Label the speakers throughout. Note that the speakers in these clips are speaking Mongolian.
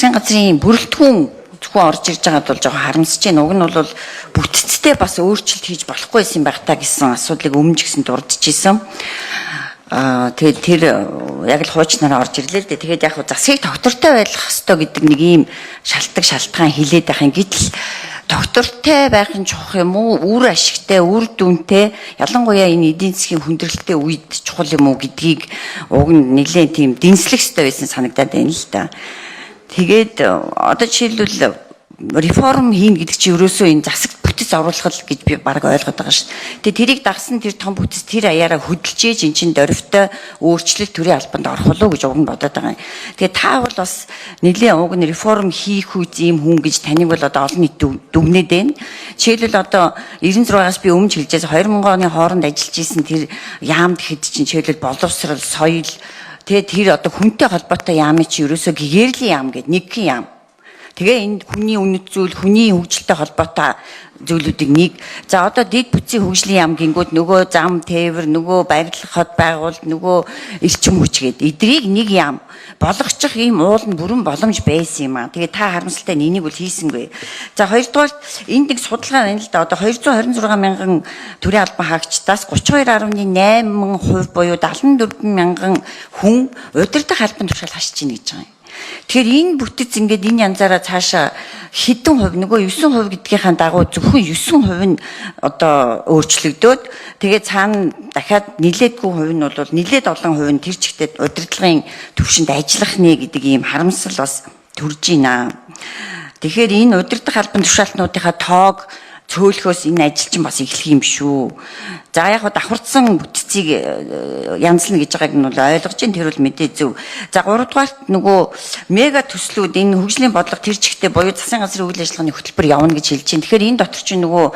Speaker 1: Засгийн газрын бүрэлдэхүүн зөвхөн орж ирж байгаад бол жоохон харамсаж байна. Уг нь бол бүтцтэй бас өөрчлөлт хийж болохгүй байсан байх та гэсэн асуудлыг өмнө ч гэсэн дурдж исэн. Тэгээд тэр яг л хуучнараа орж ирлээ л дээ. Тэгээд яг засгийг тогтвортой байх ёстой гэдэг нэг ийм шалтгаан шалтгаан хилээд байх юм. Гэтэл тогтвортой байх нь чухал юм уу? Үр ашигтай, үр дүнтэй, ялангуяа энэ эдийн засгийн хүндрэлтэй үед чухал юм уу гэдгийг уг нь нэлээд тийм дэнслэх ёстой байсан санагдаад байна л да. Тэгээд одоо жишээлбэл реформ хийн гэдэг чинь ерөөсөө энэ засагт бүтэц оруулах л гэж би баг ойлгоод байгаа шүү. Тэгээ тэрийг дагсан тэр том бүтэц тэр аяараа хөдөлжээж эн чинь дөрвтэй өөрчлөлт төрийн албанд орох болов уу гэж уг нь бодоод байгаа юм. Тэгээ та бол бас нэлээд уг нь реформ хийх үз ийм хүн гэж таныг бол одоо олон нийт дүгнээд байна. Жишээлбэл одоо 96-аас би өмнө хэлжээс 2000 оны хооронд ажиллаж исэн тэр яамд хэд чинь жишээлбэл боловсрал, соёл, тэгээ тэр одоо хүнтэй холбоотой яамын чи ерөөсөө гэгэрлийн яам гэдэг нэгхэн яам. Тэгээ энд хүний үнэт зүйл, хүний хөгжилтэй холбоотой зүйлүүдийг нэг. За одоо дэд бүтцийн хөгжлийн яам гингүүд нөгөө зам, тээвэр, нөгөө барилга хот байгуулалт, нөгөө эрчим хүч гээд эдрийг нэг яам болгочих ийм уул нь бүрэн боломж байсан юм аа. Тэгээ та харамсалтай нь энийг бол хийсэнгүй. За хоёрдугаар энд нэг судалгаа байна л да. Одоо 226 мянган төрийн албан хаагчдаас 32.8% буюу 74 мянган хүн удирдах албан тушаал хашиж гин гэж байгаа юм. Тэгэхээр энэ бүтэц ингээд энэ янзаараа цаашаа хэдэн хувь нөгөө 9% гэдгийнхаа дагуу зөвхөн 9% нь одоо өөрчлөгдөөд тэгээ цаана дахиад нилээдгүй хувь нь бол нилээд олон хувь нь тэр чигтээ удирдлагын төвшөнд ажиллах нэ гэдэг ийм харамсал бас төрж байна. Тэгэхээр энэ удирдах албан тушаалтнуудынхаа тоог цөөлөхөөс энэ ажил чинь бас эхлэх юм шүү. За яг давхарцсан бүтцийг янзлна гэж байгааг нь бол ойлгож байна. Тэр бол мэдээ зөв. За гуравдугаарт нөгөө мега төслүүд энэ хөгжлийн бодлого тэр чигтээ буюу засгийн газрын үйл ажиллагааны хөтөлбөр явна гэж хэлж байна. Тэгэхээр энэ дотор чинь нөгөө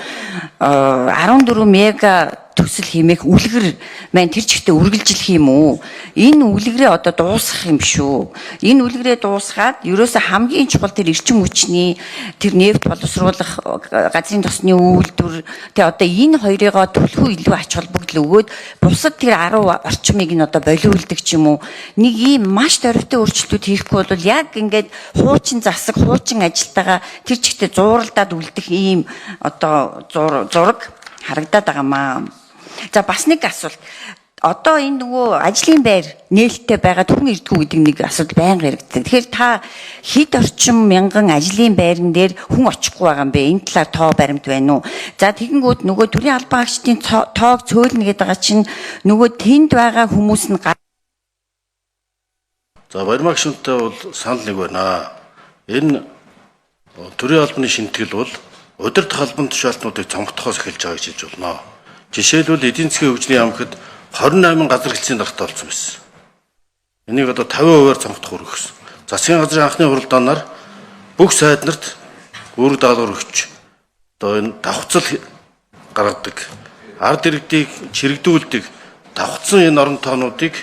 Speaker 1: 14 мега төсөл хэмээх үлгэр маань тэр чигтээ үргэлжлэх юм уу? Энэ үлгэрээ одоо дуусгах юм шүү. Энэ үлгэрээ дуусгаад ерөөсө хамгийн чухал тэр эрчим хүчний тэр нефть боловсруулах газрын тосны үйлдвэр тэгээ одоо энэ хоёрыгоо түлхүү илүү ач холбогдол өгөөд бусад тэр 10 орчмыг нь одоо болиулдаг ч юм уу. Нэг ийм маш дөрвтэй өөрчлөлтүүд хийхгүй бол яг ингээд хуучин засаг, хуучин ажилтайгаа тэр чигтээ зууралдаад үлдэх ийм одоо зураг харагдаад байгаамаа. За бас нэг асуулт. Одоо энэ нөгөө ажлын байр нээлттэй байгаад хүн ирдгүү гэдэг нэг асуудал байнга яригддаг. Тэгэхээр та хэд орчим мянган ажлын байран дээр хүн очихгүй байгаа юм бэ? Энэ талаар тоо баримт байна уу? За тэгэнгүүт нөгөө төрийн албан хаагчдын тоог цөөлнө гэдэг байгаа чинь нөгөө тэнд байгаа хүмүүс нь
Speaker 2: За Баярмаа гишүүнтэй бол санал нэг байна. Энэ төрийн албаны шинэтгэл бол удирдах албан тушаалтнуудыг цомгдохоос эхэлж байгаа гэж хэлж болно. Жишээлбэл эдийн засгийн хөгжлийн яам гэхэд 28 газар хэлцээний даргатай болсон байсан. Энийг одоо 50%-аар цомгдох үүрэг өгсөн. Засгийн газрын анхны хуралдаанаар бүх сайд нарт үүрэг даалгавар өгч одоо энэ давхцал гаргадаг, ард иргэдийг чирэгдүүлдэг давхцсан энэ орон тоонуудыг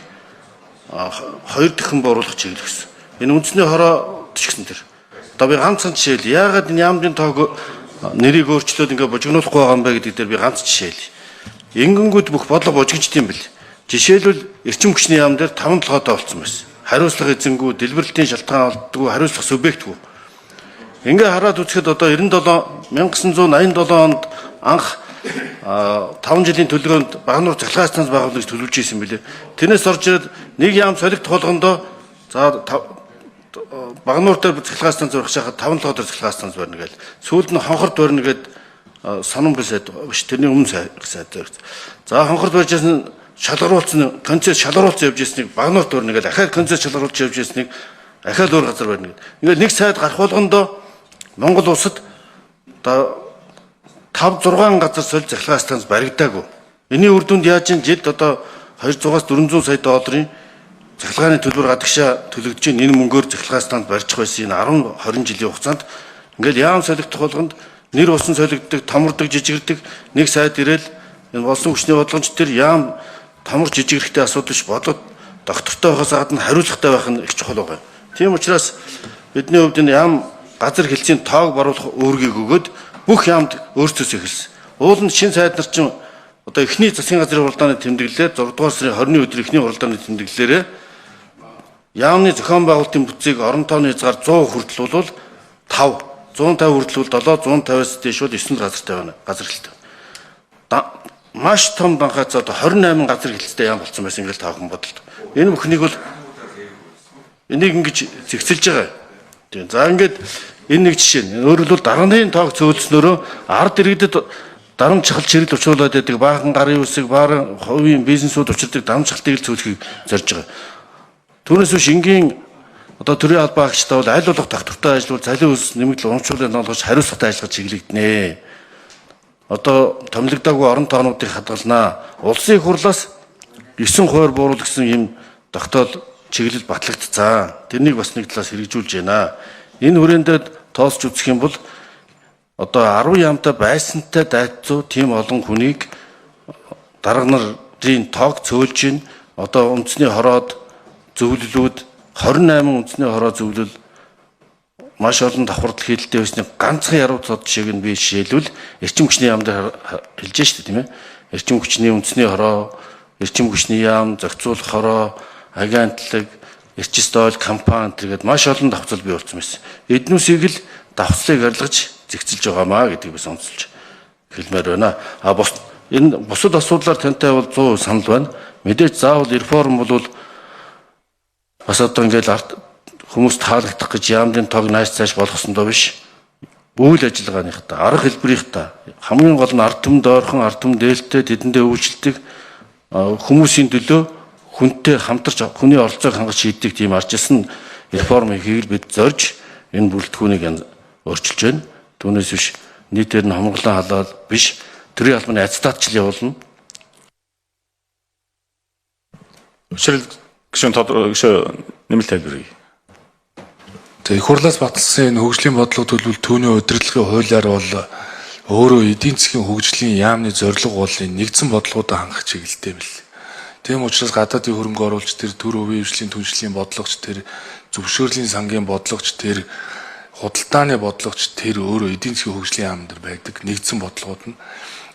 Speaker 2: хоёр дахин бууруулах чиглэл өгсөн. Энэ үндэсний хороо төчгсөн тэр. Одоо би ганцхан жишээл яагаад энэ яамдын тоог нэрийг өөрчлөөд ингээ бужигнуулахгүй байгаа юм бэ гэдэг дээр би ганц жишээл. Ингэнгүүт бүх бодлого бужигчд юм бэл. Жишээлбэл эрчим хүчний яам дээр 5 толгойтой болсон байсан. Хариуцлага эзэнгүй, дэлбэрэлтийн шалтгаан олддоггүй, хариуцлага субъектгүй. Ингээ хараад үзэхэд одоо 97 1987 онд анх 5 жилийн төлөвлөгөөнд Багануур цахилгаан станц байгуулна гэж төлөвлөж ирсэн билээ. Тэрнээс орж ирээд нэг яам солигдох болгондоо за Багануур дээр цахилгаан станц барих шахаад 5 толгой дээр цахилгаан станц барина гээл. Сүүлд нь Хонхорд барина гээд Сонон сайд биш тэрний өмнө сайд барьж. За Хонхорд барьж ирсэн шалгаруулсан концерт шалгаруулсан явж ирснийг Багануурт барина гээл ахаад концерт шалгаруулж явж ирснийг ахаад өөр газар барина гээд. Ингээл нэг сайд гарах болгондоо Монгол улсад одоо 5 6 газар соль цахилгаан станц баригдаагүй. Энийн үр дүнд яаж ин жилд одоо 200-аас 400 сая долларын цахилгааны төлбөр гадагшаа төлөгдөж энэ мөнгөөр цахилгаан станц барьчих байсан энэ 10 20 жилийн хугацаанд ингээл яам солигдох болгонд нэр усан солигддог, томордог, жижигэрдэг нэг сайд ирээл энэ болсон хүчний бодлогонч тэр яам томор жижигрэхтэй асуудал биш бодлого доктортой байхаас гадна хариуцлагатай байх нь их чухал байгаа. Тийм учраас бидний хувьд энэ яам газар хэлцийн тоог баруулах үүргийг өгөөд бүх яамд өөрсдөөс эхэлсэн. Уул нь шин сайд нар чинь одоо эхний засгийн газрын хуралдааны тэмдэглэлээр 6 дугаар сарын 20-ны өдөр эхний хуралдааны тэмдэглэлээрээ Яамны зохион байгуулалтын бүтцийг орон тооны хязгаар 100 хүртэл бол 5, 150 хүртэл бол 7, 150-аас дээш бол 9 газартай байна. Газар хэлтэй. Маш том данхайц одоо 28 газар хэлцтэй яам болсон байсан ингээл та бүхэн бодолт. Энэ бүхнийг бол энийг ингэж зэгцэлж байгаа. Тийм. За ингээд энэ нэг жишээ. Өөрөөр хэлбэл дарганы тоог цөөлснөөрөө ард иргэдэд дарамт чахал чирэл учруулад байдаг баахан гарын үсэг, баар хувийн бизнесүүд учирдаг дарамт чахалтыг л цөөлөхийг зорж байгаа. Түүнээс биш энгийн одоо төрийн албан агчтай бол аль болох тогтвортой ажиллавал цалин өс нэмэгдэл урамшууллыг олгож хариуцлагатай ажиллах чиглэгдэнэ. Одоо томилогдоогүй орон тоонуудыг хадгалнаа. Улсын их хурлаас 9 хувиар бууруулсан юм тогтоол чиглэл батлагдцаа. Тэрнийг бас нэг талаас хэрэгжүүлж байна. Энэ хүрээндээ тооцож үзэх юм бол одоо 10 яамтай байсантай дайцуу тийм олон хүнийг дарга нарын тоог цөөлж гин одоо үндэсний хороод зөвлөлүүд 28 үндэсний хороо зөвлөл маш олон давхардал хийлтэй байсны ганцхан яруу цод жишээг нь би жишээлбэл эрчим хүчний яам дээр хэлж штэ тийм ээ. Эрчим хүчний үндэсний хороо, эрчим хүчний яам, зохицуулах хороо, агентлаг, эрчис дойл компани төргээд маш олон давхцал бий болсон байсан. Эднүсийг л давхцлыг арилгаж зэгцэлж байгаамаа гэдгийг би сонсолж хэлмээр байна. А бус энэ бусад асуудлаар тантай бол 100% санал байна. Мэдээж заавал реформ бол бас одоо ингээл арт хүмүүс таалагдах гэж яамдын тоог нааш цааш болгосон доо биш. Үйл ажиллагааныхаа арга хэлбэрийнхаа хамгийн гол нь ард түмэнд ойрхон, ард түмэнд ээлтэй тэдэндээ үйлчлдэг хүмүүсийн төлөө хүнтэй хамтарч хүний оролцоог хангаж шийддэг тийм арчилсан реформ хийхийг бид зорж энэ бүрэлдэхүүнийг өөрчилж байна. Түүнээс биш нийтээр нь хомроглон халаал биш төрийн албаны аттестатчил явуулна.
Speaker 3: Өчрөл гишүүн гишүүн нэмэлт тайлбар өгье.
Speaker 4: За их хурлаас баталсан энэ хөгжлийн бодлого төлөвлөл түүний удирдлагын хуулиар бол өөрөө эдийн засгийн хөгжлийн яамны зорилго бол энэ нэгдсэн бодлогоудаа хангах чиглэлтэй юм л. Тийм учраас гадаадын хөрөнгө оруулалт тэр төр хувийн хөгжлийн түншлэлийн бодлогоч тэр зөвшөөрлийн сангийн бодлогоч тэр худалдааны бодлогоч тэр өөрөө эдийн засгийн хөгжлийн яамн дээр байдаг нэгдсэн бодлогууд нь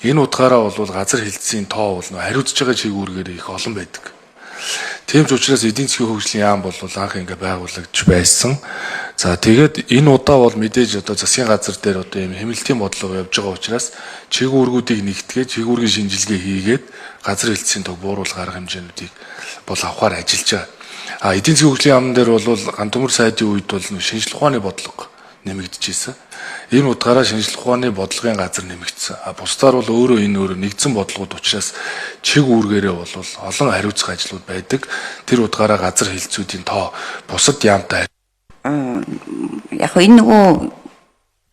Speaker 4: энэ утгаараа бол газар хэлтсийн тоо бол хариуцж байгаа чигүүргээр их олон байдаг. Тийм ч учраас эдийн засгийн хөгжлийн яам бол анх ингээ байгуулагдж байсан. За тэгээд энэ удаа бол мэдээж одоо засгийн газар дээр одоо ийм хэмнэлтийн бодлого явж байгаа учраас чигүүргүүдийг нэгтгээд чигүүргийн шинжилгээ хийгээд газар хэлтсийн тог бууруулах арга хэмжээнүүдийг бол авахар ажиллаж байгаа. А эдийн засгийн хөгжлийн яамн дээр бол Гантөмөр сайдын үед бол шинжлэх ухааны бодлого нэмэгдэж исэн. Энэ утгаараа шинжлэх ухааны бодлогын газар нэмэгдсэн. А бусдаар бол өөрөө энэ өөрөө нэгдсэн бодлогод учраас чиг үүргээрээ бол олон хариуцах ажлууд байдаг. Тэр утгаараа газар хэлцүүдийн тоо бусад яамтай
Speaker 1: Яг хөө энэ нөгөө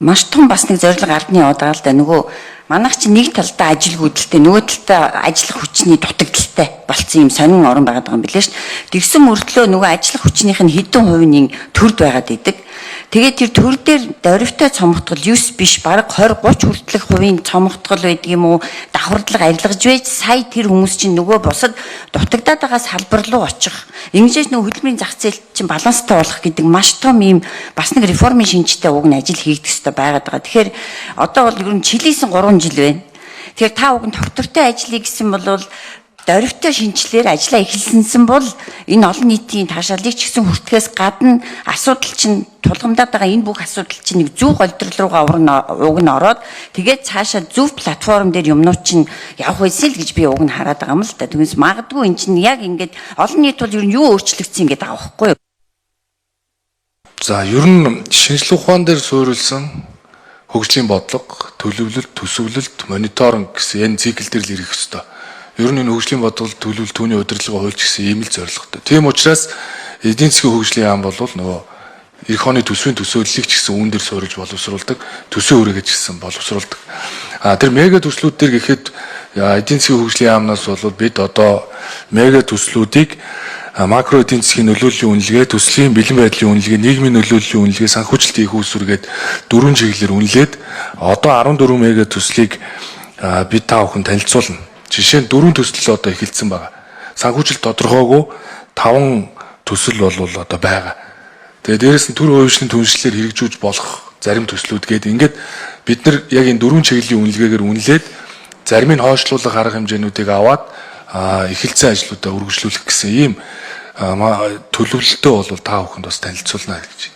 Speaker 1: маш том бас нэг зорилго ардны яваад байгаа л да. Нөгөө манайх чинь нэг талдаа ажилгүйдэлтэй, нөгөө талдаа ажиллах хүчний дутагдaltaй болцсон юм сонин орон байгаад байгаа юм билээ шүү дээ. Тэгсэн мөртлөө нөгөө ажиллах хүчнийх нь хэдэн хувийн төрд байгаад идэг. Тэгээд тэр төр дээр дөрвтэй цомготгол 9 биш бараг 20 30 хүртэлх хувийн цомготгол байдаг юм уу, давхардлага арилгаж байж сая тэр хүмүүс чинь нөгөө бусад дутагдаад байгаа салбар руу очих. Ингэж нөгөө хөдөлмөрийн зах зээл чинь баланстай болох гэдэг маш том ийм бас нэг реформын шинжтэй уг нь ажил хийгдэх хэрэгтэй байгаад байгаа. Тэгэхээр одоо бол ер нь чилийсэн 3 жил байна. Тэгэхээр та уг нь тогтвортой ажиллая гэсэн бол дөрвтэй шинжилээр ажиллаа эхэлсэнсэн бол энэ олон нийтийн таашаалыг ч гэсэн хүртэхээс гадна асуудал чинь тулгамдаад байгаа энэ бүх асуудал чинь нэг зөв голдрол руугаа уг нь ороод тэгээд цаашаа зөв платформ дээр юмнууд чинь явах байсан л гэж би уг нь хараад байгаа юм л да. Түүнээс магадгүй энэ чинь яг ингээд олон нийт бол ер нь юу өөрчлөгдсөн гэдэг байгаа байхгүй юу?
Speaker 4: За ер нь шинжлэх ухаан дээр суурилсан хөгжлийн бодлого, төлөвлөлт, төсөвлөлт, мониторинг гэсэн энэ цикл дээр л ирэх ёстой. Ер нь энэ хөгжлийн бодлого, төлөвлөлт, түүний удирдлага хуульч гэсэн ийм л зорилготой. Тийм учраас эдийн засгийн хөгжлийн яам бол нөгөө эх оны төсвийн төсөөллийг ч гэсэн үүн дээр суурилж боловсруулдаг, төсвийн хүрээгээ ч гэсэн боловсруулдаг. А тэр мега төслүүд дээр гэхэд эдийн засгийн хөгжлийн яамнаас бол бид одоо мега төслүүдийг макро эдийн засгийн нөлөөллийн үнэлгээ, төслийн бэлэн байдлын үнэлгээ, нийгмийн нөлөөллийн үнэлгээ, санхүүжилт их үүсвэргээд дөрвөн чиглэлээр үнэлээд одоо 14 мега төслийг бид та бүхэн танилцуулна. Жишээ нь дөрвөн төсөл одоо эхэлсэн байгаа. Санхүүжилт тодорхойгүй 5 төсөл бол одоо байгаа. Тэгээ дээрэс нь төр хувьчлалын түншлэлээр хэрэгжүүлж болох зарим төслүүд гээд ингээд бид нар яг энэ дөрвөн чиглэлийн үнэлгээгээр үнэлээд зарим нь хойшлуулах арга хэмжээнүүдийг аваад эхэлсэн ажлуудаа үргэлжлүүлэх гэсэн ийм төлөвлөлтөө бол та бүхэнд бас танилцуулна гэж.